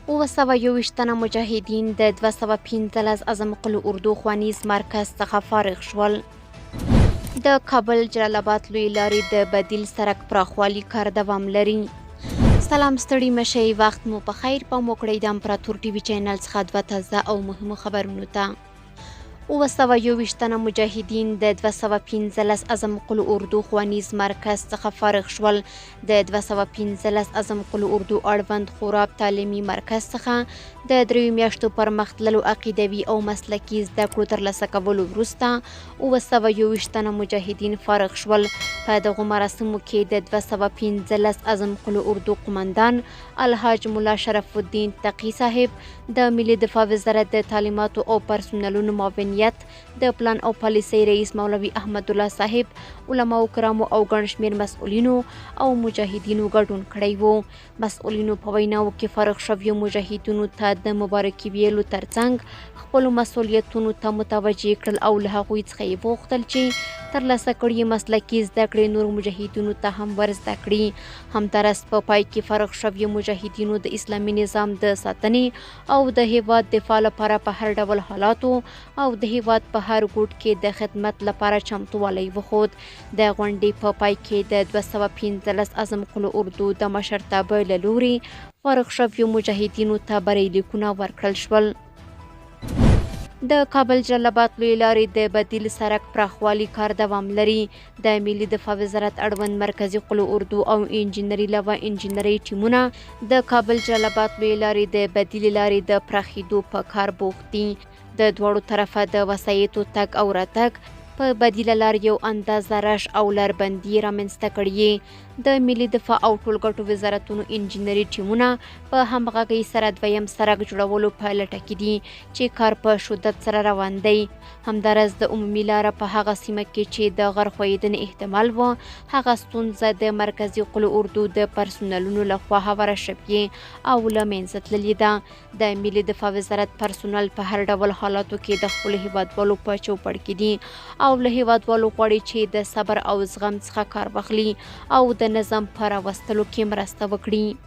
721 تنه مجاهدین د 215 اعظم قول اردو ښوونیز مرکز څخه فارغ شول. د کابل جلال آباد لوی لارې د بدیل سرک پراخوالي کار دوام لري. سلام، ستړي مشئ، وخت مو په خیر. پام وکړئ د امپراتور ټي وي چینل څخه دوه تازه او مهمو خبرونو ته. 721 تنه مجاهدین د 215 اعظم قول اردو ښوونیز مرکز څخه فارغ شول. د 215 اعظم قول اردو اړوند خوراب تعلیمي مرکز څخه د 3 میاشتو پرمختللو عقیدوي او مسلکي زده کړو ترلاسه کولو وروسته 721 تنه مجاهدین فارغ شول. په دغو مراسمو کې د 215 اعظم قول اردو قومندان الحاج ملا شرف الدین تقي صاحب، د ملي دفاع وزارت د تعلیماتو او پرسونلونو معاونیت د پلان او پالیسۍ رئیس مولوي احمدالله صاحب، علماو کرامو او ګڼ شمېر مسؤلینو او مجاهدینو ګډون کړی وو. مسؤلینو په ویناوو کې فارغ شویو مجاهدینو ته د مبارکي ویلو ترڅنګ خپلو مسؤلیتونو ته متوجه کړل او له هغوی څخه یې وغوښتل چې ترلاسه کړي مسلکي زده کړې نورو مجاهدینو ته هم ورزده کړي. همداراز په پای کې فارغ شویو مجاهدینو د اسلامي نظام د ساتنې او د هیواد دفاع لپاره په هر ډول حالاتو او د هیواد په هر ګوټ کې د خدمت لپاره چمتووالی وښود. د غونډې په پای کې د 215 اعظم قول اردو د مشرتابه له لوري فارغ شویو مجاهدینو ته بریلیکونه ورکړل شول. د کابل جلال آباد لوی لارې د بدیل سرک پراخوالي کار دوام لري. د ملي دفاع وزارت اړوند مرکزي قول اردو او انجنیري لوا انجنیري ټیمونه د کابل جلال آباد لوی لارې د بدیل لارې د پراخېدو په کار بوخت دي. د دواړو طرفه د وسایطو تګ او راتګ په بدیله لار یو اندازه رش او لاربندي رامنځته کړي. د ملي دفاع او ټولګټو وزارتونو انجنیري ټیمونه په همغږۍ سره دویم سرک جوړولو په لټه کې دي چې کار په شدت سره روان دی. همداراز د عمومي لاره په هغه سیمه کې چې د غر ښویېدنې احتمال و، هغه ستونزه د مرکزي قول اردو د پرسونلونو لخوا هواره شوې او له منځه تللې ده. د ملي دفاع وزارت پرسونل په هر ډول حالاتو کې د خپلو هیوادوالو په چوپړ کې دي او له هیوادوالو غواړي چې د صبر او زغم څخه کار واخلي او د نظم په راوستلو کې مرسته وکړي.